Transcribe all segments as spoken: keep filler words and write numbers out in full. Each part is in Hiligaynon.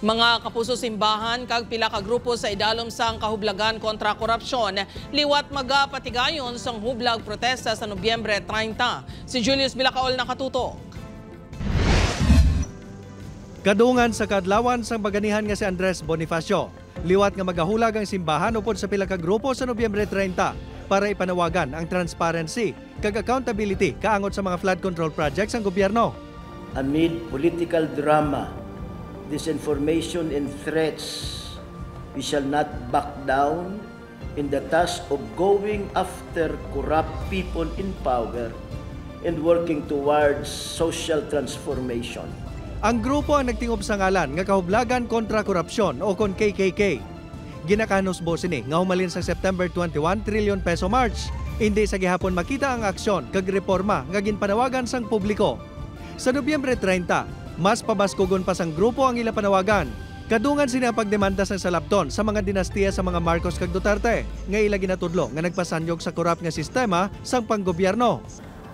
Mga kapuso, simbahan kag pila ka grupo sa idalom sang Kahublagan kontra Korupsyon liwat magapatigayon sang hublag protesta sa Nobyembre treinta. Si Julius Bilacaol nakatutok. Kadungan sa kaadlawan sang baganihan nga si Andres Bonifacio, liwat nga magahulag ang simbahan upod sa pila ka grupo sa Nobyembre treinta para ipanawagan ang transparency kag accountability kaangot sa mga flood control projects sang gobyerno. Amid political drama, disinformation, and threats, we shall not back down in the task of going after corrupt people in power and working towards social transformation. Ang grupo ang nagtingob sa ngalan nga Kahublagan kontra Korupsyon, o kon K K K. Ginakanusbo sini nga humalin sa September twenty-one Trillion Peso March, indi sa gihapon makita ang aksyon kag reporma nga ginpanawagan sang publiko. Sa Nobyembre treinta, mas pabaskugon pa sang grupo ang ila panawagan. Kadungan sini ang pagdemanda sang salabton sa mga dinastiya sa mga Marcos kag Duterte nga ila ginatudlo nga nagpasanyog sa korap nga sistema sang panggobyerno.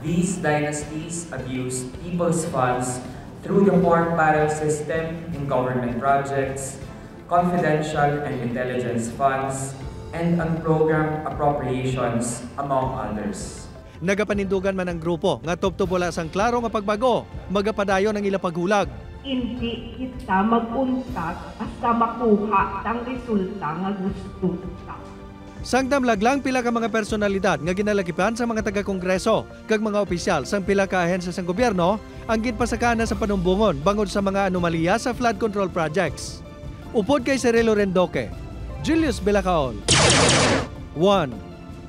These dynasties abused people's funds through the four-barrel system in government projects, confidential and intelligence funds, and unprogrammed appropriations, among others. Nagapanindugan man ang grupo nga tubtob wala sang klaro nga pagbag-o, magapadayon ang ila paghulag. Indi kita mag-untat basta makuha ta ang resulta nga gusto ta. Sangdam laglang pila ka mga personalidad nga ginalagipan sang mga taga-kongreso kag mga opisyal sang pila ka ahensya sang gobyerno ang ginpasakana sa panumbongon bangod sa mga anomalya sa flood control projects. Upod kay Cirilo Rendoque, Julius Bilacaol, One,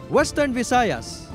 Western Visayas.